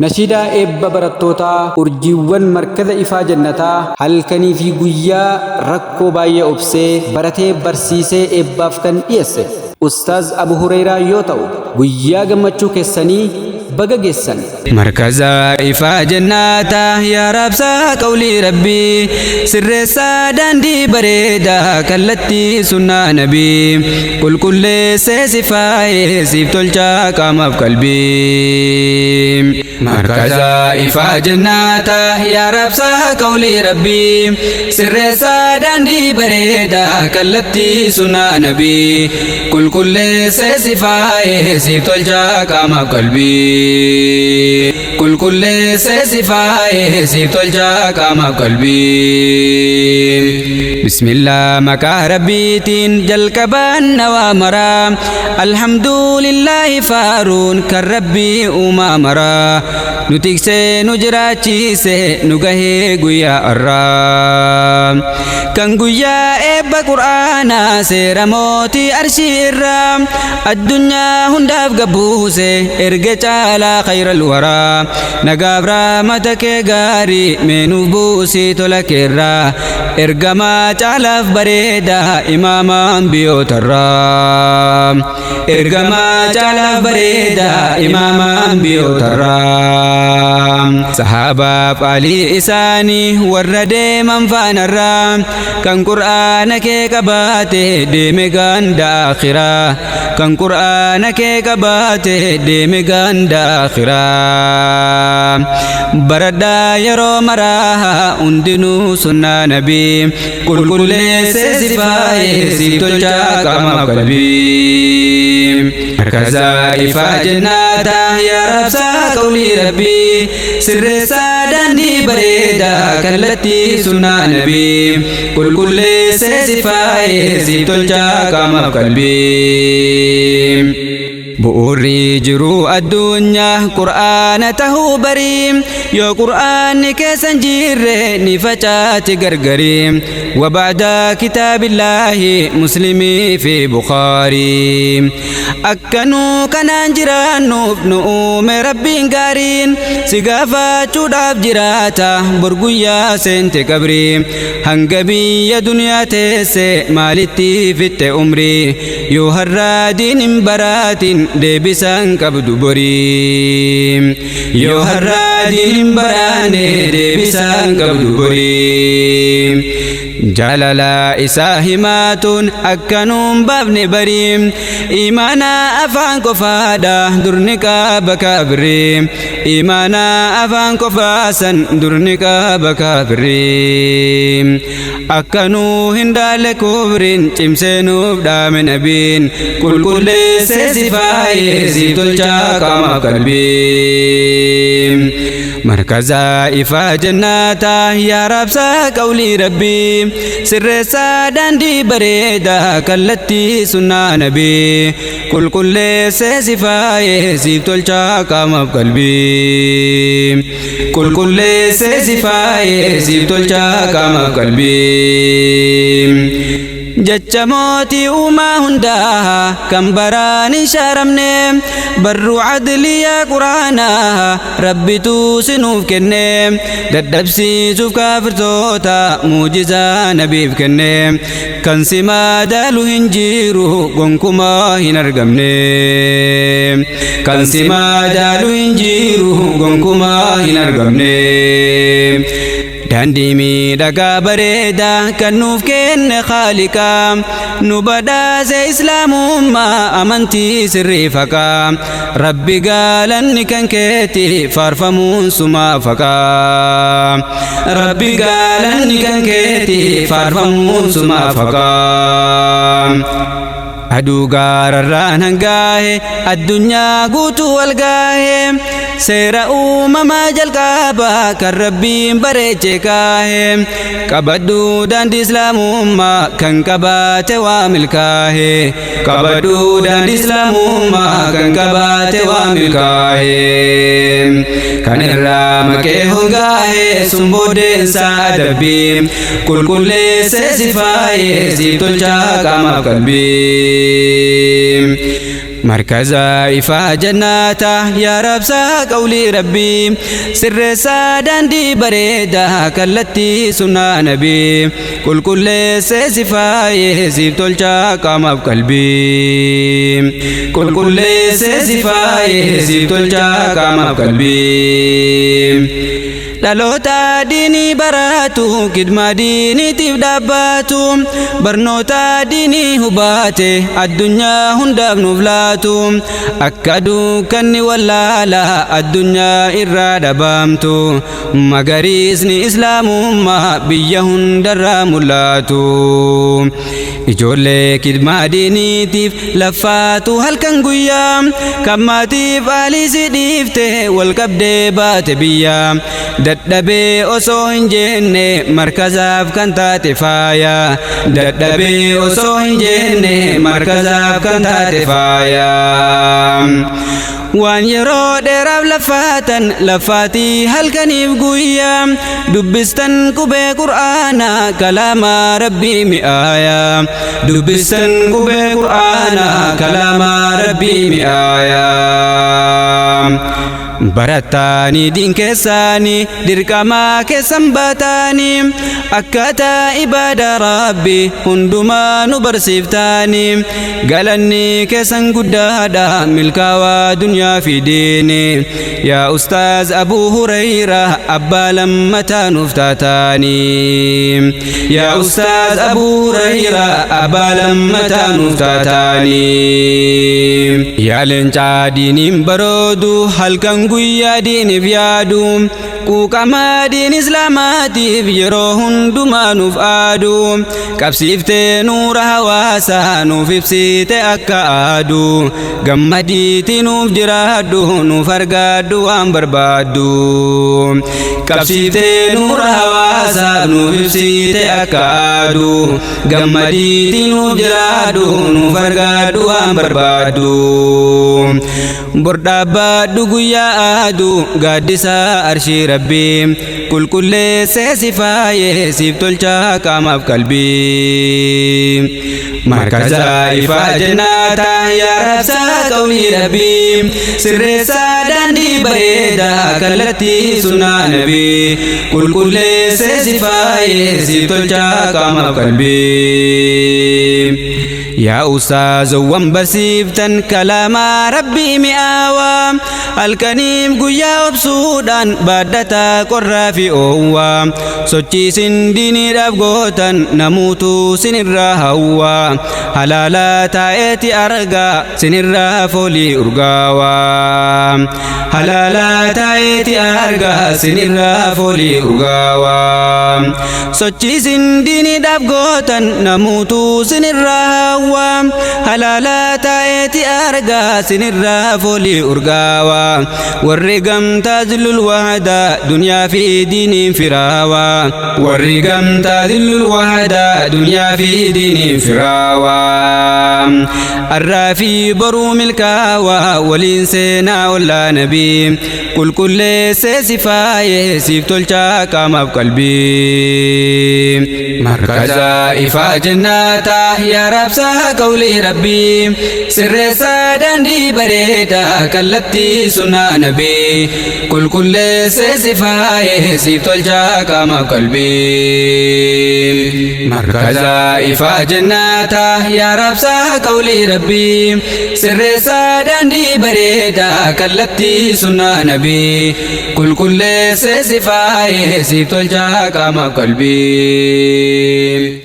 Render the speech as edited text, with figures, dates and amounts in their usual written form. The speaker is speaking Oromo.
Nashiidaa eebba barattootaa urjiiwwan markaza ifaa jannataa halkanii fi guyyaa rakkoo baay'ee obsee baratee barsiisee eebbaaf kan dhiyeesse Ustaaz Abu Hureyraa yoo ta'u, guyyaa gammachuu keessanii baga geessan. Markaza ifaa jannaataa yaa raabsaa qawlii rabbii, sirreessaa daandii bareedaa kallattii sunnaa nabii, qulqulleessee si faayee siif tolchaa qaamaaf qalbii. Markaza ifaa jannaataa yaa raabsaa qawlii rabbii, sirreessaa daandii bareedaa kallattii sunnaa nabii, qulqulleessee si faayee siif tolchaa qaamaaf qalbii. Qulqulleessee si faayee siif tolchaa qaamaaf qalbii. Bismillah, maqaa rabbiitiin jalqabaan nawaa maraa. Alhamdulillaahi, faaruun kan rabbii uumaa maraa. Nu tiksee nu jiraachise nu gahee guyyaa har'aa. Kan guyyaa eebba qur'aanaa seera mootii arshii irraa addunyaa hundaaf gabbuuse erga caalaa khayral waraa. Nagaaf rahmata kee gaarii meenuuf buusii tola keerraa. Ergamaa caalaaf bareedaa imaamaan biyootarraa. Ergamaa caalaaf bareedaa imaamaan biyootarraa. Sahaabaaf alii isaanii warra deeman faanarraa, kan qur'aana kee qabaate deeme ganda akhiraa. Kan qur'aana kee qabaate deeme ganda akhiraa. Baradhaa yeroo maraa hundinuu sunnaa nabii, qulqulleessee si faayee siif tolchaa qaamaaf qalbii. Markaza ifaa jannaataa yaa raabsaa qawlii rabbii, sirreessaa daandii bareedaa kallattii sunnaa nabii, qulqulleessee si faayee siif tolchaa qaamaaf qalbii. Bu'uurri jiruu addunyaa qur'aana tahuu barii, yoo qur'aanni keessan jirre ni facaati gargarii. وبعد كتاب الله مسلمي في بخاري. Akkanuu kanaan jiraannuuf nu uume rabbiin gaariin, si gaafachuudhaaf jiraata bor guyyaa seente qabrii. Hanga biyya duniyaa teesse maalitti fitte umrii? Yoo har'aa diin hin baraatin deebisan qabdu borii. Yoo har'aa diin hin baraane deebisan qabdu borii. Jaalala isaa himaatuun akkanuun baafne barii, imaana afaan qofaadha durni qaba kaafirri. Imaana afaan qofaasan durni qaba kaafirri. Akkanuu hin dhaalle kufriin cimsee nuuf dhaame nabiin, qulqulleessee si faayee si tolchaa qaamaaf qalbii. Markaza ifaa jannaataa yaa raabsaa qawlii rabbii, sirreessaa daandii bareedaa kallattii sunnaa nabii, qulqulleessee si faayee siif tolchaa qaamaaf qalbii. Qulqulleessee si faayee siif tolchaa qaamaaf qalbii. Jecha mootii uumaa hundaa kan baraan hin shaaramne, barruu adliyaa quraanaa rabbitu sinuuf kenne, dadhabsiisuuf kaafirtoota muujizaa nabiif kenne, kan si madaalu hin jiru gonkumaa hin argamne. Kan si madaalu hin jiru gonkumaa hin argamne. Daandii miidhagaa bareedaa kan nuuf kenne Khaaliqaa, nu badhaase islaamummaa amantii sirrii faqaa. Rabbi gaalanni kan keeti, faarfamuun sumaa faqaa. Rabbi gaalanni kan keeti, faarfamuun sumaa faqaa. Aduu gaararraan hangaahe addunyaa guutuu wal gaahe, seera uumamaa jalqabaa kan rabbiin bareeche kaahe, qabadhu daandii islaamummaa kan qabaate waa milkaahe. Qabadhu daandii islaamummaa kan qabaate waa milkaahe. Kan irraa maqee hongaahe sun booddeensaa adabbii, qulqulleessee si faayee si tolchaa qaamaaf qalbii. Markaza ifaa jannaata yaa rabsaa qawlii rabbii sirreessaa daandii bareedaa kallattii sunnaa nabii qulqulleessee si faayee siif tolchaa qaamaaf qalbii qulqulleessee si faayee siif tolchaa qaamaaf qalbii. Dhaloota diinii baratu kidmaa diiniitiif dhaabbatu barnoota diinii hubaate addunyaa hundaaf nuuf laatu akka dukkanni wallaala addunyaa irraa dhabaamtu magariisni islaamummaa biyya hundarraa mul'atu. Ijoollee kidmaa diiniitiif laffaatu halkan guyyaa kan maatiif aalii dhiifte wal qabdee baate biyya dadhabee osoo hin jenne markazaaf kan taate faaya dadhabee osoo hin jenne markazaaf kan taate faaya. Waan yeroo dheeraaf laffaatan laffaatii halkaniif guyyaa dubbistan qubee qur'aanaa kalaamaa rabbii mi'aayaa dubbistan qubee qur'aanaa kalaamaa rabbii mi'aayaa. Barattaanii diin keessaanii dirqamaa keessan baataanii akkaataa ibaadaa rabbi hundumaa nu barsiiftaanii galanni keessan guddaadha milkaawaa dunyaa fi diini yaa ustaaz Abuu Hurayraa abbaa lammataa nuuf taataanii yaa ustaaz Abuu Hurayraa abbaa lammataa nuuf taataanii yaa leencaa diiniin baroodu halkan guyyaa diiniif yaadu quuqamaa diin islaamaatiif yeroo hundumaa nuuf aadu qabsiiftee nuura hawaasaa nuuf ibsite akka aadu gammadiitii nuuf jiraadhu nuuf argaadhu waan barbaaddu qabsiiftee nuura hawaasaa nuuf ibsite akka aadu gammadiitii nuuf jiraadhu nuuf argaadhu waan barbaaddu bordhaabbaadhu guyyaa aadu gaaddisaa arshii rabbii qulqulleessee si faayee siif tolchaa qaamaaf qalbii. Markaza ifaa jannaataa yaa rabsaa qawlii rabbii sirreessaa daandii bareedaa kallattii sunnaa nabii qulqulleessee si faayee siif tolchaa qaamaaf qalbii. Yaa ustaazowwan barsiiftan kalaamaa rabbii mi'aawaa halkaniif guyyaa obsuudhaan baadhataa qorraa fi oowwaa sochiisin diiniidhaaf gootan namuutu sinirraa hawwaa halaalaa taa'eeti argaa sinirraa foolii urgaawaa halaalaa taa'eeti argaa sinirraa foolii urgaawaa sochiisin diiniidhaaf gootan namuutu sinirraa hawwaa halaalaa taa'eeti argaa sinirraa foolii urgaawaa warri gamtaa zillul wahdaa dunyaa fi diiniin firaawaa warri gamtaa zillul wahdaa dunyaa fi diiniin firaawaa arraa fi boruu milkaawaa waliin seenaa ollaa nabii qulqulleessee si faayee siif tolchaa qaamaaf qalbii. Markaza ifaa jannaataa yaa rabsaa qawlii rabbii sirreessaa daandii bareedaa kallattii sunnaa nabii qulqulleessee si faayee siif tolchaa qaamaaf qalbii. Markaza ifaa jannaataa yaa rabsaa qawlii rabbii sirreessaa daandii bareedaa kallattii sunnaa nabii qulqulleessee si faayee siif tolchaa qaamaaf qalbii.